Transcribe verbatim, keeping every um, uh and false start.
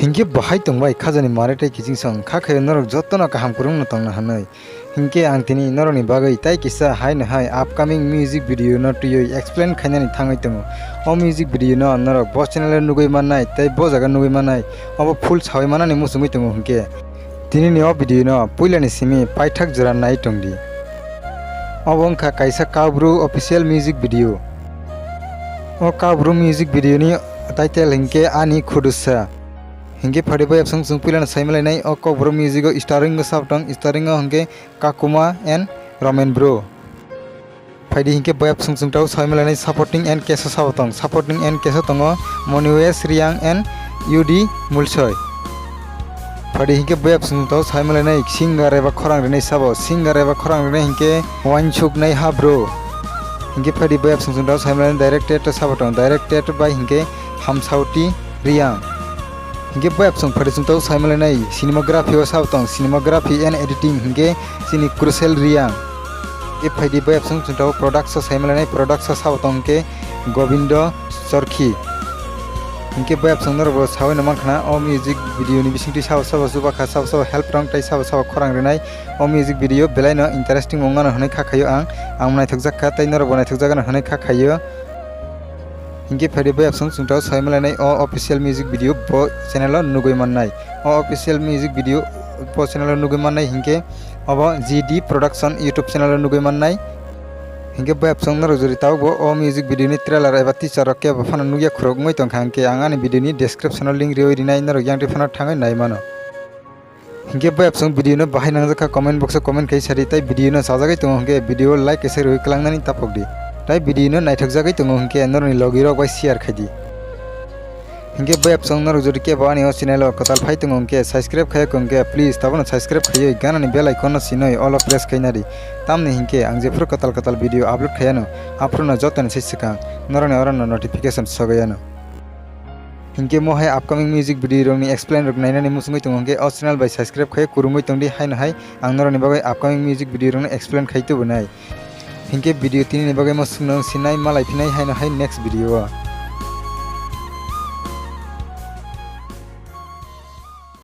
Hinkhe bahai tongbai khajani mare tei kiching song kha khe norok jotono kaham kwrwngno tongna hwnwi. Hinkhe ang tini norokni bagwi tai kisa haino hai upcoming music video no twiwi explain khainani thangwi tongo. O music video no norok bo channel o nugwi mannai tei bo jaga nugwi mannai, obo full sawi manani muchungwi tongo hinkhe. Tini ni o video no puilani simi paithak jora nai tongdi. Obo wngkha kaisa Kaubru official music video. O Kaubru music video ni title hinkhe Ani Khudusa. Hinkhe phaidi bayapsong chwng puilano saimalainai o Kokborok music o starring o sabo tong, starring o hinkhe Kakuma and Romen Bro. Phaidi hinkhe bayapsong chwng tao saimalainai supporting and cast o sabo tong, supporting and cast o tongo Moniwes Riang and U D Mulsoi. Phaidi hinkhe bayapsong tao saimalainai singer eba khorang rinai sabo, singer eba khorang rinai hinkhe Wansuknai Ha Bro. Hinkhe phaidi bayapsong chwng tao saimalainai directed o sabo tong, directed by hinkhe Hamsauti Riang. Hinkhe bayapsong phaidi chwng tao saimalainai cinematography o sabo tong, cinematography and editing hinkhe chini Crucial Riang. Hinkhe phaidi bayapsong chwng tao products o saimalainai, products o sabo tong hinkhe Gobindo Chorkhi. Hinkhe bayapsong norokbo sawi no mankha na o music video ni bisingtwi sabo sabo chubakha, sabo sabo help rong tei sabo sabo khorang rinai. O music video belai no interesting wngmano hwnwi kha khaio ang, ang naithokjak kha tei norokbo naithokjagano hwnwi kha khaio. Hinkhe phaidi bayapsong chwng tao saimalainai o official music video bo channel o nugwi mannai. O official music video bo channel o nugwi mannai hinkhe obo G D Production YouTube channel o nugwi mannai. Hinkhe bayapsong norok jodi tabukbo o music video ni trailer eba teaser rok kebo phano nukya khurok wngwi tongkha hinkhe ang ani video ni description o link riwi rinai, norok yang twi phano thangwi nai mano. Hinkhe bayapsong video no bahai nangjak kha comment box o comment khai sadi, tei video no chajagwi tongo hinkhe video like kaisa rwi kwlangnani tapokdi, tei video no naithokjagwi tongo hinkhe norokni logi rok bai share khaidi. Hinkhe bayapsong norok jodi kebo ani o channel o kwtal phai tongo hinkhe subscribe khaiya hinkhe please tabono subscribe khaiwi ganani bell icon no sinoi all o press khainadi, tamni hinkhe ang jephuru kwtal kwtal video upload khaiyano aphuru no jotoni se swkang norokni oro no notification sogaiano. Hinkhe mo hai upcoming music video rokni explain rok nainani muchungwi tongo hinkhe o channel bai subscribe khai kwrwngwi tongdi, haino hai ang norokni bagwi upcoming music video rokno explain khai tubunai. Hinkhe video tinini bagwi mo swkno sinai malai phinai haino hai next video o.